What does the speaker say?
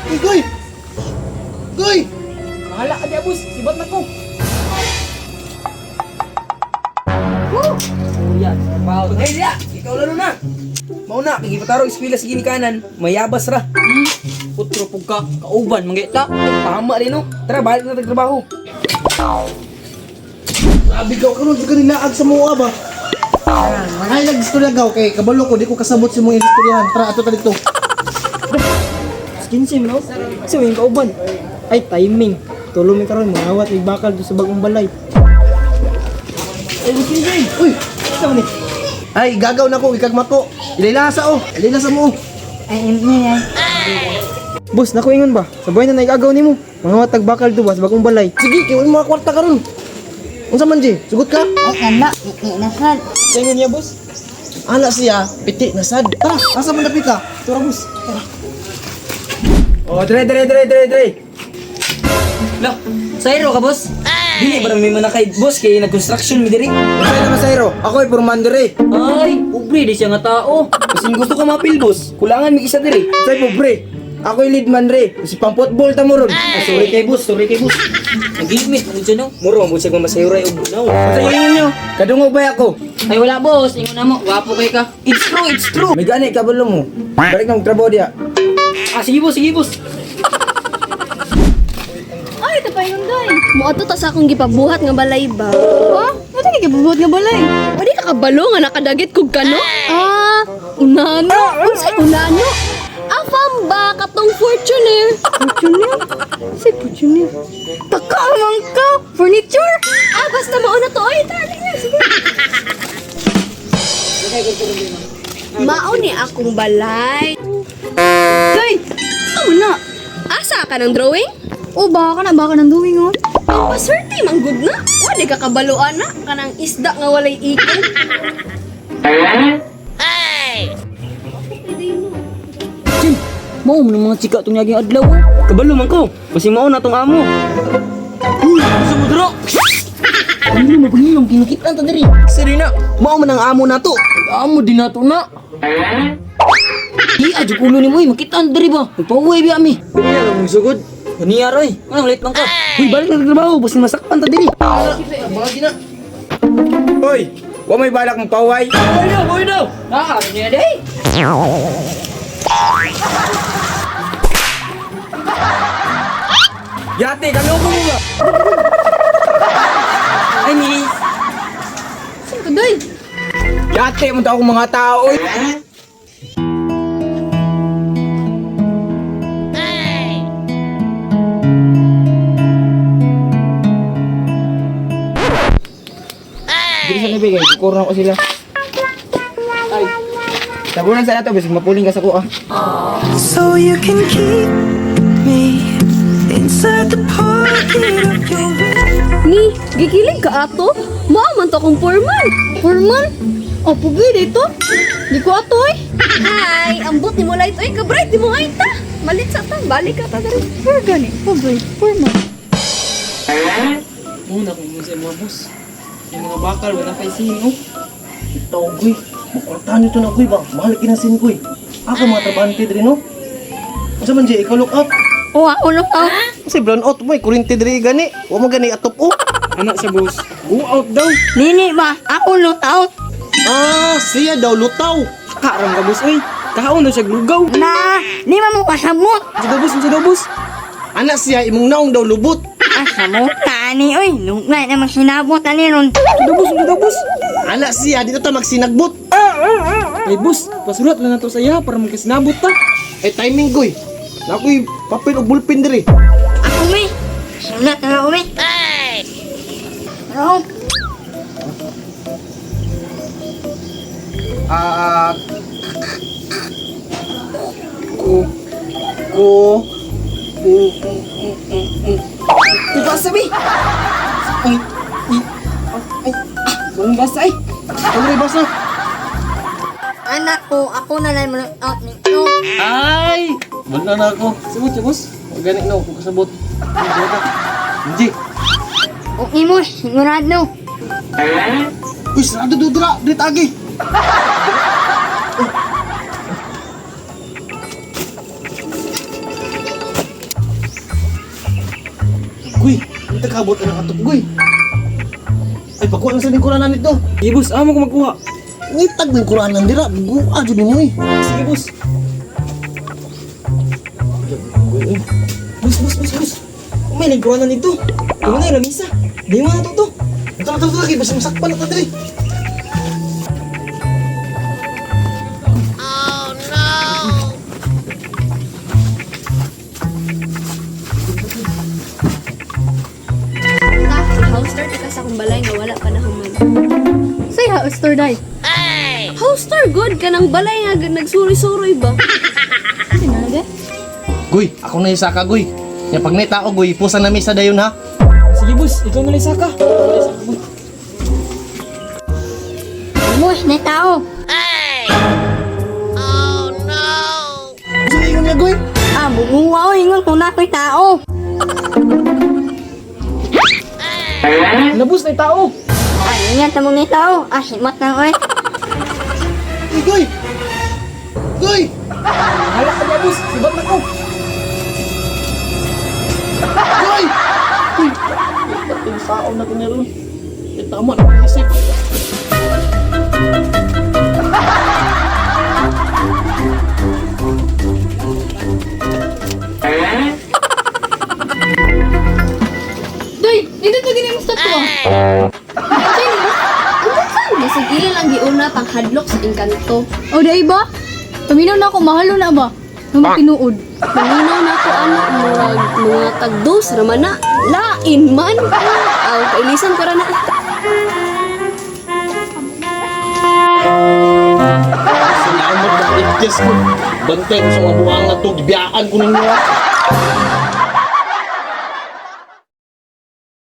Uy, Goy! Goy! Bahala ka di, boss. Sibat na ko. Woo! Yan, trabaho. Hey, diya! Ikaw lalo na! Mauna, kay gipatarong eskwela sa ginikanan, mayabas ra. Putro pug ka, kauban manggita. Tama rin no. Tara, balik na tagtrabaho. Grabe gaw, karon sa kanila ag sa mua ba? Ay, nag-istorya gaw kay kabalo ko di ko kasabot sa mong istoryahan. Tara, ato ta dito. Skin sim no? Sa yung kauban. Ay timing. Tulo mi karon mangawat mig bakal do sa bagong balay. Ay, skin sim. Uy! Sa man ni? Ay, gagaw na ko, ikagmako. Ilaylasa oh, ilaylasa mo oh. Boss, nako ingon ba? Sabay na naigagaw nimo. Mangawat tag bakal do ba sa bagong balay. Sige, kay wala mga kwarta karon. Unsa man, Jay? Sugot ka? Ay, anak, inasan. Sa ingon niya, boss. Ana siya, piti na sad. Tara, asa man dapit ka? Tura, boss. Oh, dre, dre, dre, dre, dre. Lah, sayro ka, boss? Dili ba may manakay, boss, kay nag-construction mi diri? Unsay naman sayro? Ako ay purman diri. Ay, pobre di siya nga tao. Kasi gusto ko mapil, boss. Kulangan mi isa diri. Unsay pobre? Ako ay lead man re. Si pang football ta mo ron. Ah, sorry kay boss, sorry kay boss. Naglimit mo dyan, no? Muro, ang busag mamasayuray og bunaw. Unsay ingon nyo? Kadungog ba ako? Ay wala boss, ingon na mo, gwapo kay ka. It's true, it's true. May gani kabalo mo. Balik na og trabaho diya. Ah, sige boss, sige boss. Ay, tapay yung day. Muadto ta sa akong gipabuhat nga balay ba? Ha? Ano ka gipabuhat nga balay? Wadi ka kabalo nga nakadagit kog kano? Ah, unano? Unsay unano? Afam ba katong Fortuner? Fortuner? Si Fortuner. Taka man ka! Furniture? Ah, basta mauna to. Ay, tali na. Sige. Mao ni akong balay. Day, amo na. Asa ka ng drawing? Oh, baka na doing, oh. Ang paswerte, manggod na. Wala ka kabaluan na. Kanang isda nga walay ikin. Jim, mao man ang mga chika tong yaging adlaw. oh. Kabalo man ko. Kasi mao na tong amo. Uy, gusto mo dro. Ano mo pagilom kinakita ta diri. Siri na, mao man ang amo nato. Amo din nato na. Di adyo ulo nimo oy, makita ang diri ba? Magpauwi biya mi. Kanya lang mong sugod. Kaniya roy, anong late man ka? Uy, balik na trabaho. Basta masakpan ta diri. Bagay na. Hoy, wa may balak mong paway. Boy daw, boy daw. Ah, niya day. Yate, kaloko mo ba? Ay miss. Saan ka, day? Yate, mo akong mga tao. Oy. Dili sa nabigay, kukurna ko sila. Ay. Tabunan sa nato, bisag mapuling ka sa kuha. So you can keep me inside the pocket of your Ni, gikilig ka ato? Mao man to akong foreman. Foreman? O, pugi dito. Di ko ato eh. Hi, ambot ni mo light. Oy, kabright di mo ay ta. Malit sa ta. Balik ka ta diri. Pero gani, pobre, forma. Muna kung mo sa mga boss. Yung mga bakal, wala pa isin, oh. Ito, Goy. Makwartahan nito na, Goy ba? Mahal kinasin, Goy. Ako mga trabahante diri no. Unsa man, Jay? Ikaw look out. Oh, ako look out. Kasi brown out mo, eh. Kurente diri gani. Wa mo gani atop oh. Anak sa boss, go out daw. Nini ba? Ako look out. Ah, siya daw lutaw. Karam ka boss, oy. Kaon daw siya lugaw. Na, di ba mo kasabot? Sa daw boss, sa daw boss. Anak siya imong naong daw lubot. Ah, sabot ka ani, oy. Lugay na magsinabot ani ron. Sa daw boss, sa daw boss. Anak siya dito ta magsinagbot. Ay boss, pasulat lang nato sa iya para magkasinabot ta. Eh timing goy. Nakoy papel ug bulpen diri. Ako, mi. Sulat na ako, mi. Ay! Ano? Ah, ku ku u u u basa bi. Ay, i ay, ah, walang basa ay. Ano basa? Anak ko, ako na lang look out nito. Ay! Wala na ako. Sabot siya boss. Wa gani no, kung kasabot. Hindi. Okay mo, sigurado. Uy, sarado do dira, diri agi. Ang takabot ang atok, Goy. Ay, pakuha lang sa lingkuranan nito. Sige, boss, amo ko magkuha. Ngitag lingkuranan dira. Buga jud nimo eh. Sige, boss. Boss, boss, boss, boss. May lingkuranan nito. Imo na yung lamisa. Di mo na to to. Tara, tara, tara, kay basta masakpan na ta diri. Ta, house tour ka sa akong balay nga wala pa na human. Say house tour day. House tour good ka ng balay nga nagsuroy-suroy ba? Ano na de? Goy, ako na isaka, Goy. Nya pag may tao, Goy, pusa na misa dayon ha. Sige, boss, ikaw na lang saka. Boss, na tao. Sige ingon niya, Goy. Ah, bubuwa ko ingon kung na ako'y tao. Na boss, na tao. Ah, ingat mo ni tao. Ah, simat na ko eh. Uy, Goy! Goy! Hala ka ba, boss? Sibat na ko. Goy! Uy! Pating sao na ko niya ron. Eh, tama na isip. Day, dito to gini mo statwa. Ang sa ila lang giuna pang hadlok sa engkanto. O day ba? Paminaw na ako, mahalo na ba? Nung tinuod. Malinaw na ko ano, murag mga tagdos raman na. Lain man. Aw, kailisan ko ra na. Salamat na itis ko. Bantay ko sa mga buhang na to. Gibiyaan ko ninyo ha.